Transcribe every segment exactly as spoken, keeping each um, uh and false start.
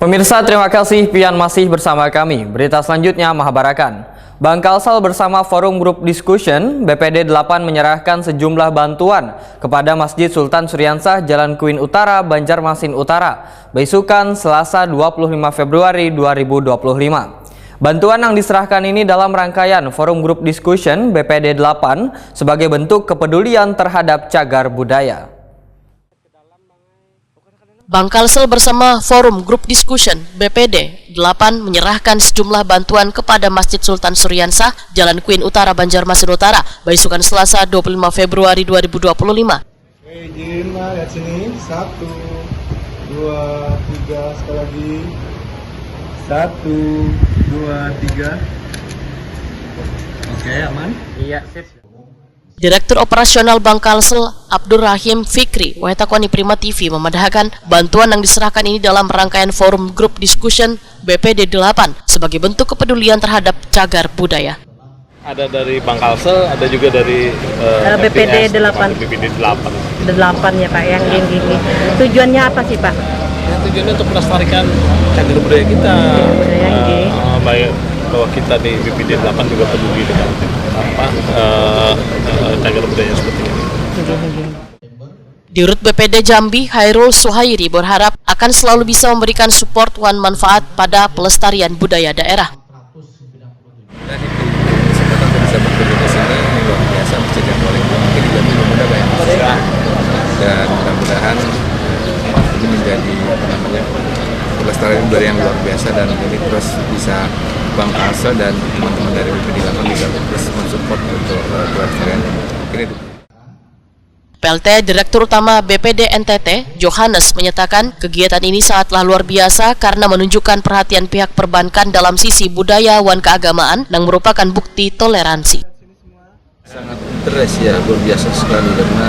Pemirsa, terima kasih pian masih bersama kami. Berita selanjutnya mahabarakan. Bank Kalsel bersama Forum Group Discussion, B P D delapan menyerahkan sejumlah bantuan kepada Masjid Sultan Suriansah, Jalan Kuin Utara, Banjarmasin Utara, baisukan Selasa dua puluh lima Februari dua ribu dua puluh lima. Bantuan yang diserahkan ini dalam rangkaian Forum Group Discussion B P D delapan sebagai bentuk kepedulian terhadap cagar budaya. Bank Kalsel bersama Forum Group Discussion B P D delapan menyerahkan sejumlah bantuan kepada Masjid Sultan Suriansah, Jalan Kuin Utara, Banjarmasin Utara, baisukan Selasa dua puluh lima Februari dua ribu dua puluh lima. Oke, izin, Pak, lihat sini. Satu, dua, tiga, sekali lagi. Satu, dua, tiga. Oke, aman? Iya, sip. Direktur Operasional Bank Kalsel, Abdurrahim Fikri, wayah takuni Prima T V memadahakan, bantuan yang diserahkan ini dalam rangkaian Forum Group Discussion B P D delapan sebagai bentuk kepedulian terhadap cagar budaya. Ada dari Bank Kalsel, ada juga dari eh, Eh, B P D R T S, delapan. B P D delapan. Delapan ya Pak, yang gini. Tujuannya apa sih Pak? Ya, tujuannya untuk melestarikan cagar budaya kita. Budaya, Eh, nggih. eh, baik bahwa kita di B P D delapan juga peduli dengan apa eh, eh, cagar budaya seperti ini. Di Rut B P D Jambi, Hairul Suhairi berharap akan selalu bisa memberikan support wan manfaat pada pelestarian budaya daerah. Dan itu kesempatan untuk bisa berkunjung ke sini ini luar biasa, masjid yang paling tua mungkin juga belum ada banyak masalah. Dan mudah-mudahan ini menjadi apa namanya, pelestarian budaya yang luar biasa dan ini terus bisa Bank Kalsel dan teman-teman dari B P D delapan bisa terus mensupport untuk eh, pelestarian. Mungkin itu. P L T Direktur Utama B P D N T T, Johannes, menyatakan kegiatan ini sangatlah luar biasa karena menunjukkan perhatian pihak perbankan dalam sisi budaya wan keagamaan yang merupakan bukti toleransi. Sangat interest ya, luar biasa sekali karena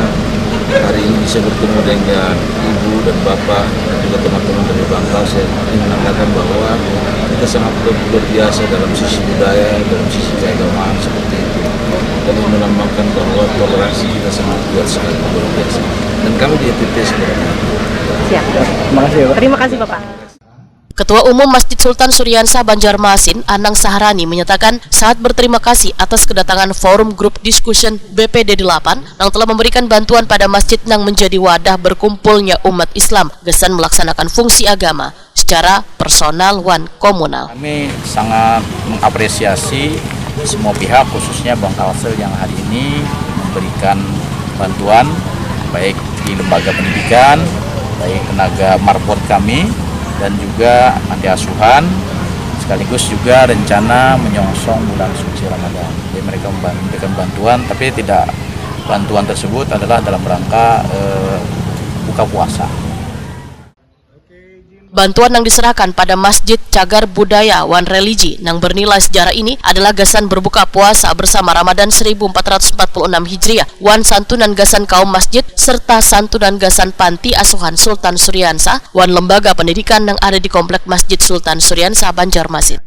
hari ini bisa bertemu dengan ibu dan bapak dan juga teman-teman dari Bank Kalsel. Ini menandakan bahwa kita sangat luar biasa dalam sisi budaya, dalam sisi keagamaan seperti itu. Dan ini melambangkan bahwa toleransi kita sangat kuat sekali, luar biasa. Dan kami di N T T seperti itu. Siap. Terima kasih Bapak. Ketua Umum Masjid Sultan Suriansah Banjarmasin, Anang Sahrani, menyatakan sangat berterima kasih atas kedatangan Forum Group Discussion B P D delapan yang telah memberikan bantuan pada masjid yang menjadi wadah berkumpulnya umat Islam gasan melaksanakan fungsi agama secara personal wan komunal. Kami sangat mengapresiasi semua pihak, khususnya Bank Kalsel yang hari ini memberikan bantuan baik di lembaga pendidikan, baik tenaga marbot kami, dan juga panti asuhan, sekaligus juga rencana menyongsong bulan suci Ramadan. Jadi mereka memberikan bantuan, tapi tidak, bantuan tersebut adalah dalam rangka eh, buka puasa. Bantuan yang diserahkan pada Masjid Cagar Budaya wan Religi yang bernilai sejarah ini adalah gasan berbuka puasa bersama Ramadan seribu empat ratus empat puluh enam Hijriah wan santunan gasan kaum masjid serta santunan gasan panti asuhan Sultan Suriansah wan lembaga pendidikan yang ada di Komplek Masjid Sultan Suriansah, Banjarmasin.